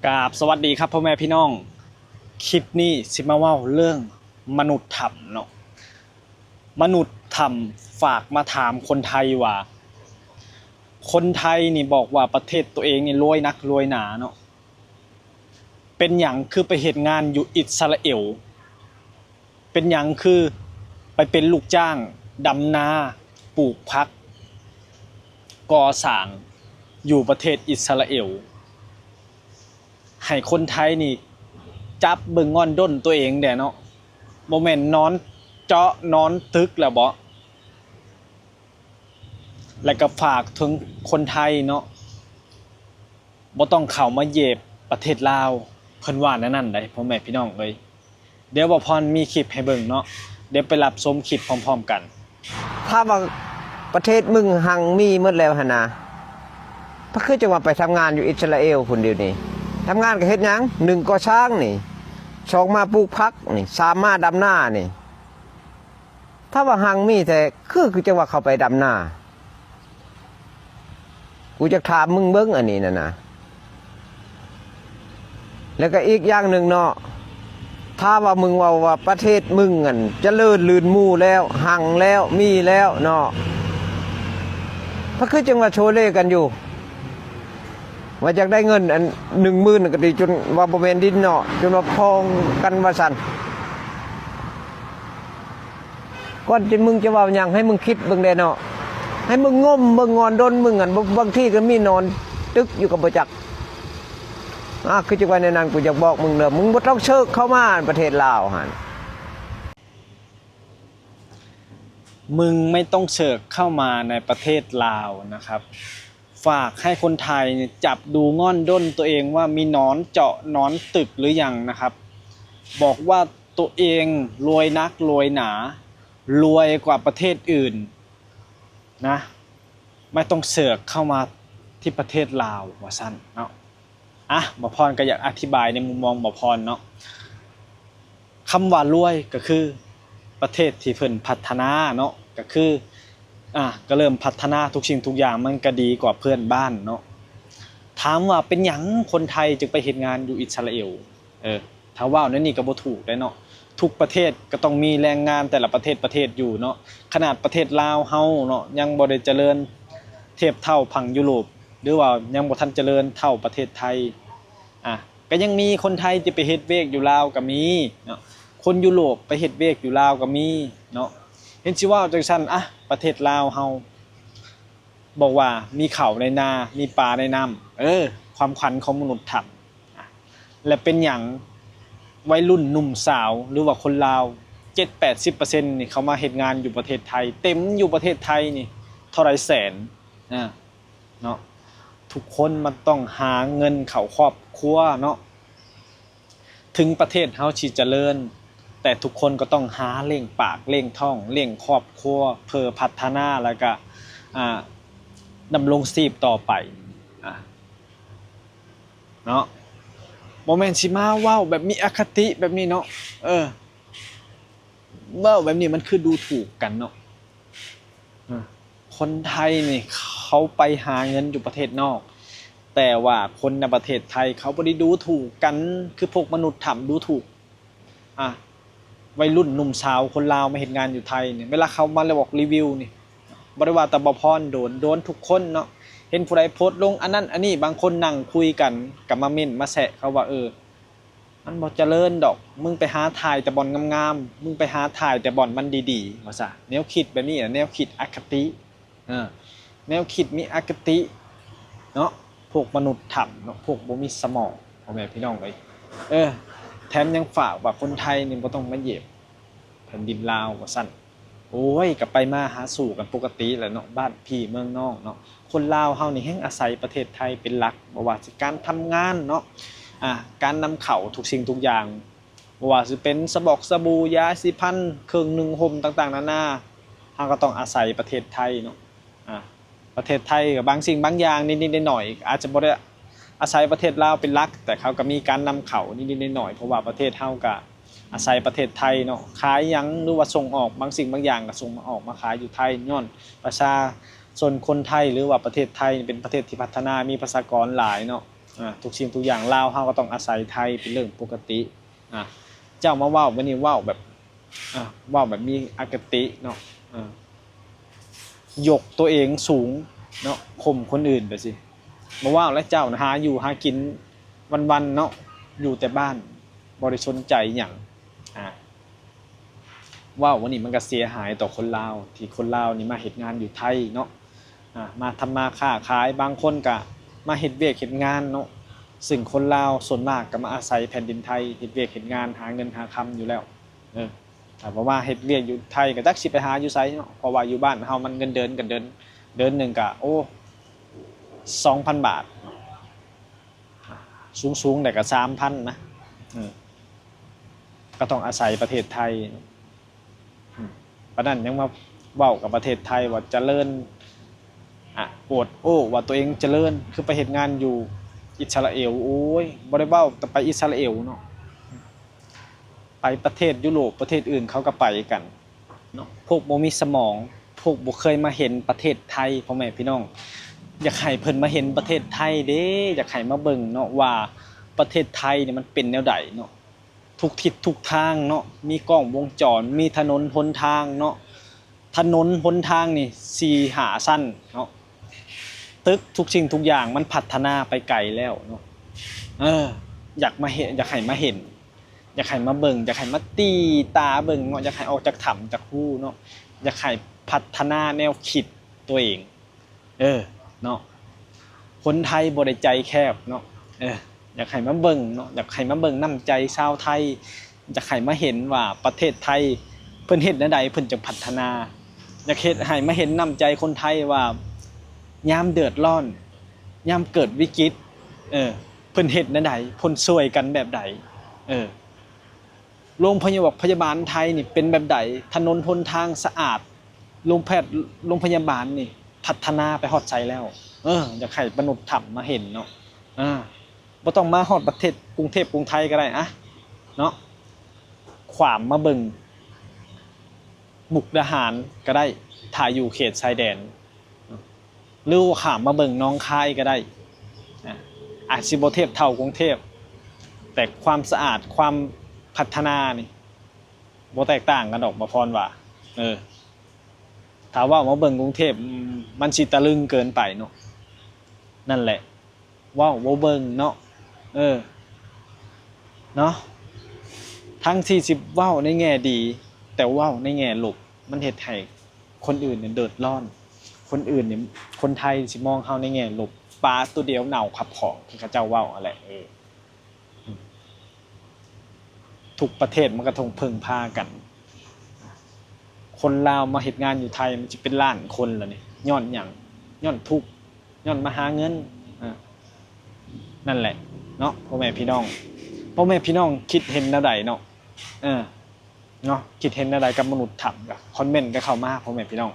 ກາບສະຫວັດດີຄັບພໍ່ແມ່ພີ່ນ້ອງ, ຄລິບນີ້ຊິມາເວົ້າເລື່ອງມະນຸດຖ້ຳເນາະ. ມະນຸດຖ້ຳຝາກມາຖາມຄົນໄທວ່າ ຄົນໄທນີ້ບອກວ່າປະເທດໂຕເອງນີ້ລວຍນັກລວຍໜາເນາະ, ເປັນຫຍັງຄືໄປເຮັດງານຢູ່ອິດສະຣາເອວ? ເປັນຫຍັງຄືໄປເປັນລູກຈ້າງດຳນາ, ປູກຜັກ, ກໍ່ສ້າງຢູ່ປະເທດອິດສະຣາເອວ? ໃຫ້ຄົນໄທນີ້ຈັບເບິ່ງງ່ອນດ້ນຕົວເອງແດ່ເນາະ, ບໍ່ແມ່ນນອນເຈາະນອນຕຶກແລ້ວເບາະ? ແລະກໍຝາກເຖິງຄົນໄທເນາະ, ບໍ່ຕ້ອງເຂົ້າມາເຫຍບປະເທດລາວ, ເພິ່ນວ່າແນວນັ້ນໃດ໋ ພໍ່ແມ່ພີ່ນ້ອງເອີຍ. ດຽວບ່າວພອນມີຄລິບໃຫ້ເບິ່ງເນາະ, ດຽວໄປຮັບຊົມຄລິບພ້ອມໆກັນ. ຖ້າວ່າປະເທດມຶງຮັ່ງມີໝົດແລ້ວຫັ້ນນະ, ພະຄືຈັ່ງວ່າໄປທຳງານຢູ່ອິດສະຣາເອວພຸ້ນດຽວນີ້? ທຳງານກໍເຮັດຫຍັງ? ໜຶ່ງກໍ່ສ້າງນີ້, ສອງມາປູກຜັກນີ້, ສາມມາດຳນານີ້. ຖ້າວ່າຮັ່ງມີແທ້ ຄື ຄືຈັ່ງວ່າເຂົາໄປດຳນາ? ກູຢາກຖາມມຶງເບິ່ງອັນນີ້ນະນະ. ແລ້ວກໍອີກຢ່າງໜຶ່ງເນາະ, ຖ້າວ່າມຶງເວົ້າວ່າປະເທດມຶງຫັ້ນຈະເລີນລື່ນໝູ່ແລ້ວ, ຮັ່ງແລ້ວ, ມີແລ້ວເນາະ, ພະຄືຈັ່ງວ່າໂຊເລກັນຢູ່ ວ່າຢາກໄດ້ເງິນອັນໜຶ່ງໝື່ນກໍດີ, ຈົນວ່າບໍ່ແມ່ນດິນເນາະ, ຈົນວ່າພອງກັນວ່າຊັ້ນ. ກ່ອນທີ່ມຶງຈະເວົ້າຫຍັງ ໃຫ້ມຶງຄິດເບິ່ງແດ່ເນາະ, ໃຫ້ມຶງງົມເບິ່ງງ່ອນດົນມຶງຫັ້ນ, ບາງທີກໍມີນອນຕຶກຢູ່ກໍບໍ່ຈັກ. ອາ ຄືຈັ່ງວ່າແນວນັ້ນ, ກູຢາກບອກມຶງເດີ, ມຶງບໍ່ຕ້ອງເຊີກເຂົ້າມາປະເທດລາວຫັ້ນ. มึงไม่ต้องเสิร์กเข้ามาในประเทศลาวนะครับ ฝากให้คนไทยเนี่ยจับดูง่อนด้นตัวเองว่ามีหนอนเจาะหนอนตึกหรือยังนะครับ บอกว่าตัวเองรวยนักรวยหนา รวยกว่าประเทศอื่นนะ ไม่ต้องเสิร์กเข้ามาที่ประเทศลาว ว่าซั่นเนาะ. ອະ ບ່າວພອນກໍຢາກອະທິບາຍໃນມຸມມອງບ່າວພອນເນາະ. ຄຳວ່າລວຍກໍຄືປະເທດທີ່ເພິ່ນພັດທະນາເນາະ, ກໍຄື ອາ ກໍເລີ່ມພັດທະນາທຸກສິ່ງທຸກຢ່າງ, ມັນກໍດີກວ່າເພື່ອນບ້ານເນາະ. ຖາມວ່າເປັນຫຍັງຄົນໄທຈຶ່ງໄປເຮັດງານຢູ່ອິດສະຣາເອວ? ເອີ ຖ້າເວົ້າແນວນີ້ກໍບໍ່ຖືກເດ້ເນາະ, ທຸກປະເທດກໍຕ້ອງມີແຮງງານແຕ່ລະປະເທດ ປະເທດຢູ່ເນາະ. ຂະໜາດປະເທດລາວເຮົາເນາະ ຍັງບໍ່ໄດ້ຈະເລີນທຽບເທົ່າຝັ່ງຢູໂຣບ ຫຼືວ່າຍັງບໍ່ທັນຈະເລີນເທົ່າປະເທດໄທ. ອາ ກໍຍັງມີຄົນໄທທີ່ໄປເຮັດວຽກຢູ່ລາວກໍມີເນາະ, ຄົນຢູໂຣບໄປເຮັດວຽກຢູ່ລາວກໍມີເນາະ. ເຫັນຊິເວົ້າຈັ່ງຊັ້ນ ອະ ປະເທດລາວເຮົາ ບອກວ່າມີເຂົ້າໃນນາ ມີປາໃນນ້ຳ ເອີ ຄວາມຂວັນຂອງມະນຸດຖ້ຳ. ອະ ແລະເປັນຫຍັງໄວລຸ້ນໜຸ່ມສາວ ຫຼືວ່າຄົນລາວ ເຈັດແປດສິບເປີເຊັນນີ້ ເຂົ້າມາເຮັດງານຢູ່ປະເທດໄທ ເຕັມຢູ່ປະເທດໄທນີ້ເທົ່າໃດແສນ ອາ ເນາະ. ທຸກຄົນມັນຕ້ອງຫາເງິນເຂົ້າຄອບຄົວເນາະ. ເຖິງປະເທດເຮົາຊິຈະເລີນ ແຕ່ທຸກຄົນກໍຕ້ອງຫາລ້ຽງປາກລ້ຽງທ້ອງ ລ້ຽງຄອບຄົວ ເພື່ອພັດທະນາ ແລ້ວກະ ອາ ດຳລົງຊີບຕໍ່ໄປ ອາ ເນາະ. ບໍ່ແມ່ນຊິມາເວົ້າແບບມີອະຄະຕິແບບນີ້ເນາະ. ເອີ ເວົ້າແບບນີ້ມັນຄືດູຖູກກັນເນາະ. ອາ ຄົນໄທນີ້ເຂົາໄປຫາເງິນຢູ່ປະເທດນອກ, ແຕ່ວ່າຄົນໃນປະເທດໄທເຂົາບໍ່ໄດ້ດູຖູກກັນ ຄືພວກມະນຸດຖ້ຳດູຖູກ ອາ ໄວລຸ້ນໜຸ່ມສາວຄົນລາວມາເຮັດງານຢູ່ໄທນີ້. ເວລາເຂົາມາລອກຣີວິວນີ້ ບໍ່ໄດ້ວ່າແຕ່ບ່າວພອນ ໂດນ ໂດນທຸກຄົນເນາະ. ເຫັນຜູ້ໃດໂພສລົງອັນນັ້ນອັນນີ້ ບາງຄົນນັ່ງຄຸຍກັນກໍມາເມັ້ນມາແຊະເຂົາວ່າ ເອີ ມັນບໍ່ຈະເລີນດອກ, ມຶງໄປຫາຖ່າຍແຕ່ບ່ອນງາມໆ, ມຶງໄປຫາຖ່າຍແຕ່ບ່ອນມັນດີໆ ວ່າຊະ. ແນວຄິດແບບນີ້ນະ ແນວຄິດອະຄະຕິ ເອີ ແນວຄິດມີອະຄະຕິເນາະ, ພວກມະນຸດຖ້ຳເນາະ, ພວກບໍ່ມີສະໝອງ ພໍ່ແມ່ພີ່ນ້ອງເອີຍ. ເອີ ແຖມຍັງຝາກວ່າຄົນໄທນີ້ບໍ່ຕ້ອງມາຢຽບແຜ່ນດິນລາວ ວ່າຊັ້ນ. ໂອ້ຍ ກໍໄປມາຫາສູ່ກັນປົກກະຕິແຫຼະເນາະ, ບ້ານພີ່ເມືອງນ້ອງເນາະ. ຄົນລາວເຮົານີ້ແຮ່ງອາໄສປະເທດໄທເປັນຫຼັກ, ບໍ່ວ່າຊິການທຳງານເນາະ, ອາ ການນຳເຂົ້າທຸກສິ່ງທຸກຢ່າງ, ບໍ່ວ່າຊິເປັນສະບອກສະບູ, ຢາສີຟັນ, ເຄື່ອງນຸ່ງຫົ່ມຕ່າງໆນານາ, ເຮົາກໍຕ້ອງອາໄສປະເທດໄທເນາະ. ອາ ປະເທດໄທກໍບາງສິ່ງບາງຢ່າງນິດໆໜ້ອຍໆ ອາດຈະບໍ່ໄດ້ອາໄສປະເທດລາວເປັນຫຼັກ, ແຕ່ເຂົາກໍມີການນຳເຂົ້ານິດໆໜ້ອຍໆ, ເພາະວ່າປະເທດເຮົາກໍອາໄສປະເທດໄທເນາະ, ຂາຍຫຍັງ ຫຼືວ່າສົ່ງອອກບາງສິ່ງບາງຢ່າງກໍສົ່ງມາອອກມາຂາຍຢູ່ໄທ, ຍ້ອນປະຊາຊົນຄົນໄທ ຫຼືວ່າປະເທດໄທເປັນປະເທດທີ່ພັດທະນາ ມີປະຊາກອນຫຼາຍເນາະ. ອ່າ ທຸກສິ່ງທຸກຢ່າງລາວເຮົາກໍຕ້ອງອາໄສໄທເປັນເລື່ອງປົກກະຕິ. ອ່າ ເຈົ້າມາເວົ້າ ມື້ນີ້ເວົ້າແບບ ອ່າ ເວົ້າແບບມີອະຄະຕິເນາະ ອ່າ ຍົກຕົວເອງສູງເນາະ ຂົ່ມຄົນອື່ນໄປຊີ້. ບໍ່ເວົ້າແລ້ວ ເຈົ້ານະຫາຢູ່ຫາກິນວັນໆເນາະ ຢູ່ແຕ່ບ້ານ ບໍ່ໄດ້ສົນໃຈຫຍັງ. ອ່າ ເວົ້າອັນນີ້ມັນກໍເສຍຫາຍຕໍ່ຄົນລາວ ທີ່ຄົນລາວນີ້ມາເຮັດງານຢູ່ໄທເນາະ ອ່າ ມາທຳມາຄ້າຂາຍ ບາງຄົນກໍມາເຮັດວຽກເຮັດງານເນາະ ຊຶ່ງຄົນລາວສ່ວນມາກກໍມາອາໄສແຜ່ນດິນໄທ ເຮັດວຽກເຮັດງານ ຫາເງິນຫາຄຳຢູ່ແລ້ວ. ເອີ ຖ້າບໍ່ມາເຮັດວຽກຢູ່ໄທກໍຈັກຊິໄປຫາຢູ່ໃສເນາະ ເພາະວ່າຢູ່ບ້ານເຮົາມັນເງິນເດືອນ ເງິນເດືອນ ເດືອນໜຶ່ງກໍ ໂອ້ ສອງພັນບາດ ສູງໆໄດ້ກໍສາມພັນນະ ເອີ ກໍຕ້ອງອາໄສປະເທດໄທ. ປານນັ້ນຍັງມາເວົ້າກັບປະເທດໄທວ່າຈະເລີນ ອະ ອວດໂອ້ວ່າຕົວເອງຈະເລີນ ຄືໄປເຮັດງານຢູ່ອິດສະຣາເອວ. ໂອ້ຍ ບໍ່ໄດ້ເວົ້າແຕ່ໄປອິດສະຣາເອວເນາະ ໄປປະເທດຢູໂຣບ ປະເທດອື່ນເຂົາກໍໄປກັນເນາະ. ພວກບໍ່ມີສະໝອງ ພວກບໍ່ເຄີຍມາເຫັນປະເທດໄທ ພໍ່ແມ່ພີ່ນ້ອງ ຢາກໃຫ້ເພິ່ນມາເຫັນປະເທດໄທເດ້ ຢາກໃຫ້ມາເບິ່ງເນາະວ່າປະເທດໄທນີ້ມັນເປັນແນວໃດເນາະ. ທຸກທິດທຸກທາງເນາະ ມີກ້ອງວົງຈອນ ມີຖະໜົນຫົນທາງເນາະ ຖະໜົນຫົນທາງນີ້ສີ່ຫ້າຊັ້ນເນາະ ຕຶກທຸກສິ່ງທຸກຢ່າງມັນພັດທະນາໄປໄກແລ້ວເນາະ. ເອີ ຢາກມາເຫັນ ຢາກໃຫ້ມາເຫັນ ຢາກໃຫ້ມາເບິ່ງ ຢາກໃຫ້ມາຕີຕາເບິ່ງເນາະ ຢາກໃຫ້ອອກຈາກຖ້ຳຈາກຮູເນາະ ຢາກໃຫ້ພັດທະນາແນວຄິດຕົວເອງ. ເອີ ເນາະ ຄົນໄທບໍ່ໄດ້ໃຈແຄບເນາະ. ເອີ ຢາກໃຫ້ມາເບິ່ງເນາະ ຢາກໃຫ້ມາເບິ່ງນ້ຳໃຈຊາວໄທ ຢາກໃຫ້ມາເຫັນວ່າປະເທດໄທເພິ່ນເຮັດແນວໃດເພິ່ນຈຶ່ງພັດທະນາ. ຢາກເຮັດໃຫ້ມາເຫັນນ້ຳໃຈຄົນໄທວ່າຍາມເດືອດຮ້ອນ ຍາມເກີດວິກິດ ເອີ ເພິ່ນເຮັດແນວໃດ ເພິ່ນຊ່ວຍກັນແບບໃດ. ເອີ ໂລງພະຍາບານ ພະຍາບານໄທນີ້ເປັນແບບໃດ ຖະໜົນຫົນທາງສະອາດ ໂລງແພດ ໂລງພະຍາບານນີ້ພັດທະນາໄປຮອດໃສແລ້ວ. ເອີ ຢາກໃຫ້ມະນຸດຖ້ຳມາເຫັນເນາະ ເອີ ບໍ່ຕ້ອງມາຮອດປະເທດກຸງເທບກຸງໄທກໍໄດ້ອະເນາະ ຂ້າມມາເບິ່ງມຸກດາຫານກໍໄດ້ ຖ້າຢູ່ເຂດຊາຍແດນ ຫຼືວ່າຂ້າມມາເບິ່ງໜອງຄາຍກໍໄດ້. ອາ ອາດຊິບໍ່ທຽບເທົ່າກຸງເທບ ແຕ່ຄວາມສະອາດ ຄວາມພັດທະນານີ້ບໍ່ແຕກຕ່າງກັນດອກ ບ່າວພອນວ່າ. ເອີ ຖ້າເວົ້າມາເບິ່ງກຸງເທບ ອືມ ມັນຊິຕະລຶງເກີນໄປເນາະ. ນັ້ນແຫຼະ ເວົ້າບໍ່ເບິ່ງເນາະ ເອີ ເນາະ ທັງທີ່ຊິເວົ້າໃນແງ່ດີ ແຕ່ເວົ້າໃນແງ່ລົບ ມັນເຮັດໃຫ້ຄົນອື່ນເດືອດຮ້ອນ ຄົນອື່ນນີ້ ຄົນໄທຊິມອງເຮົາໃນແງ່ລົບ. ປາໂຕດຽວເນົ່າຂັບຂອງ ທີ່ເຂົາເຈົ້າເວົ້າຫັ້ນແຫຼະ. ເອີ ທຸກປະເທດມັນກໍຕ້ອງເພິ່ງພາກັນ ຄົນລາວມາເຮັດງານຢູ່ໄທມັນຊິເປັນລ້ານຄົນແລ້ວນີ້ ຍ້ອນຫຍັງ? ຍ້ອນທຸກ ຍ້ອນມາຫາເງິນ. ອາ ນັ້ນແຫຼະເນາະ ພໍ່ແມ່ພີ່ນ້ອງ ພໍ່ແມ່ພີ່ນ້ອງຄິດເຫັນແນວໃດເນາະ? ເອີ ເນາະ ຄິດເຫັນແນວໃດກັບມະນຸດຖ້ຳ ກໍຄອມເມັນກັນເຂົ້າມາ ພໍ່ແມ່ພີ່ນ້ອງ.